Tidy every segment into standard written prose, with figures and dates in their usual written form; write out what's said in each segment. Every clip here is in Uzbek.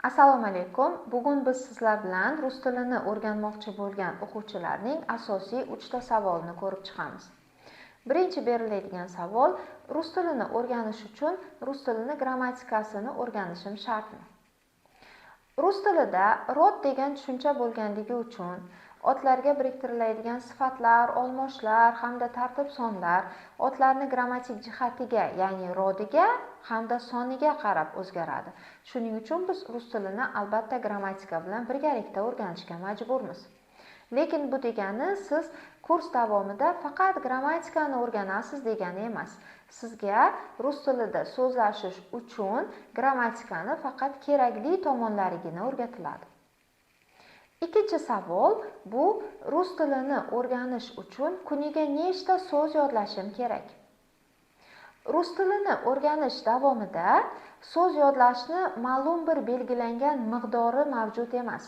Assalomu alaykum. Bugun biz sizlar bilan rus tilini o'rganmoqchi bo'lgan o'quvchilarning asosiy uchta savolini ko'rib chiqamiz. Birinchi beriladigan savol: rus tilini o'rganish uchun rus tilini grammatikasini o'rganishim shartmi? Rus tilida род degan tushuncha bo'lganligi uchun otlarga biriktiriladigan sifatlar, olmoshlar hamda tartib sonlar otlarni grammatik jihatiga, ya'ni род iga hamda soniga qarab o'zgaradi. Shuning uchun biz rus tilini albatta grammatika bilan birgalikda o'rganishga majburmiz. Lekin bu degani siz kurs davomida faqat grammatikani o'rganasiz degani emas. Sizga rus tilida so'zlashish uchun grammatikani faqat kerakli tomonlarigina o'rgatiladi. Ikkinchi savol bu: rus tilini o'rganish uchun kuniga nechta so'z yodlashim kerak? Rus tilini o'rganish davomida so'z yodlashni ma'lum bir belgilangan miqdori mavjud emas.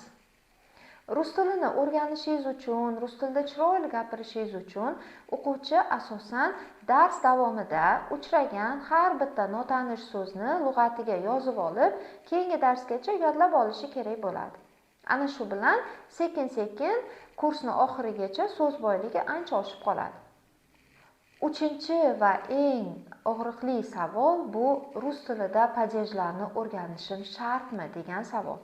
Rus tilini o'rganishingiz uchun, rus tilida chiroyli gapirishingiz uchun o'quvchi asosan dars davomida uchragan har bitta notanish so'zni lug'atiga yozib olib, keyingi darsgacha yodlab olishi kerak bo'ladi. Ana shu bilan sekin sekin kursni oxirigacha so'z boyligi ancha oshib qoladi. Uchinchi va eng og'riqli savol bu: rus tilida падеж larni o'rganishim shartmi degan savol.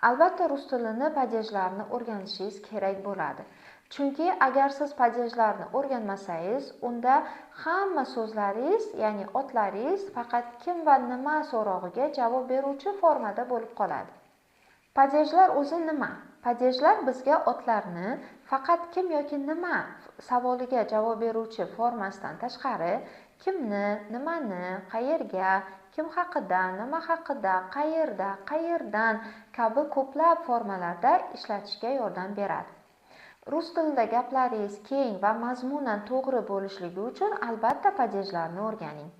Albatta, rus tilini падеж larini o'rganishingiz kerak bo'ladi. Chunki agar siz падеж larni o'rganmasangiz, unda hamma so'zlaringiz, ya'ni otlaringiz faqat kim va nima so'rog'iga javob beruvchi formada bo'lib qoladi. Падеж lar o'zi nima? Падеж lar bizga otlarni faqat kim yoki nima savoliga javob beruvchi formasidan tashqari kimni, nimani, qayerga, kim haqida, nima haqida, qayerda, qayerdan kabi ko'plab formalarda ishlatishga yordam beradi. Rus tilida gaplaringiz keng va mazmunan to'g'ri bo'lishligi uchun albatta падеж larni o'rganing.